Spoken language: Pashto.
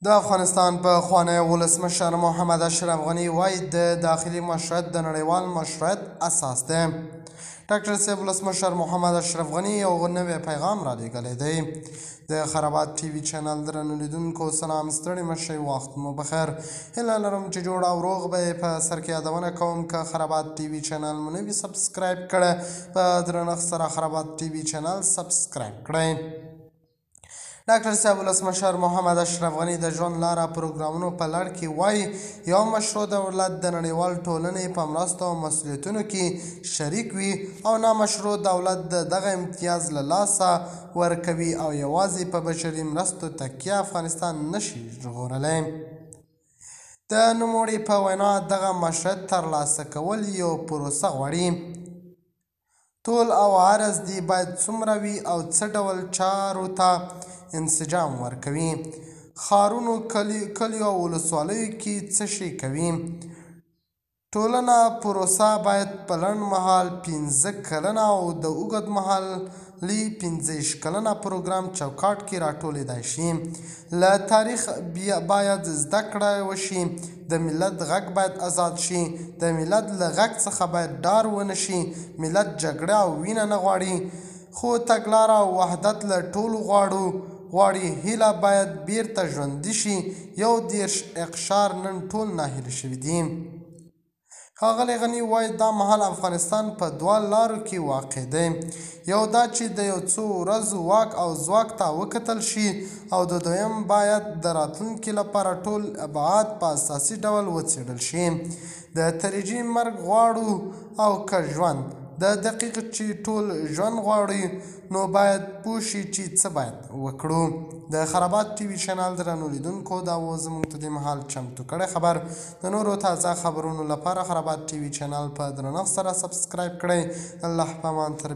د افغانستان پخوانی ولسمشر محمد اشرف غني وايي، د داخلي مشروعیت د نړیوال مشروعیت اساس دی. ډاکټر صاحب ولسمشر محمد اشرف غني یو نوی پیغام را لېږلی دی. د خرابات ټي وي چینل درنو لیدونکو سلام، ستړي مه شئ، وخت مو بخیر. هیله لرم چې جوړ او روغ به یې. په سر کې یادونه کوم، که خرابات ټي وي چینل مو نه وي subscribe کړی، په درنښت سره خرابات ټي وي چینل subscribe کړئ. ډاکټر صاحب ولسمشر محمد اشرف غني د ژوند لاره پروګرامونو په لړ کې وايي، یو مشروع دولت د نړیوال ټولنې په مرستو او مسؤلیتونو کې شریک وي او نامشروع دولت د دغه امتیاز له لاسه ورکوي او یوازې په بشري مرستو تکیه افغانستان نشي ژغورلی. د نوموړي په وینا، دغه مشروعیت ترلاسه کول یو پروسه غواړي. طول او عرض دې باید څومره وي او څه ډول چارو ته انسجام ورکوي؟ ښارونو، کلیو او ولسوالیو کې څه شی کوي؟ ټولنه پروسه باید په لنډ مهال 5 کلنه او د اوږد مهالي 25 کلنه پروګرام چوکاټ کې راټولېدای شي. له تاریخ باید زده کړه وشي. د ملت غږ باید ازاد شي. د ملت له غږ څخه باید ډار ونه شي. ملت جګړه او وینه نه غواړي، خو تګلاره او وحدت له ټولو غواړي. هیله باید بیرته ژوندي شي. 31 اقشار نن ټول ناهیلي شوي دي. ښاغلی غني وايي، دا مهال افغانستان په دوه لارو کې واقع دی. یو دا چې د یو څو ورځو واک او ځواک ته وکتل شي، او د دویم باید د راتلونکي لپاره ټول ابعاد په اساسي ډول وڅېړل شي. د تدریجي مرګ غواړو او که ژوند؟ د دقیق چې ټول ژوند غواړي، نو باید پوه شي چې څه باید وکړو. د خرابات ټي وي چینل درنو لیدونکو، دا و زموږ ته دې مهال چمتو کړی خبر. د نورو تازه خبرونو لپاره خرابات ټي وي چینل په درنښت سره subscribe کړئ. الله په امان. تر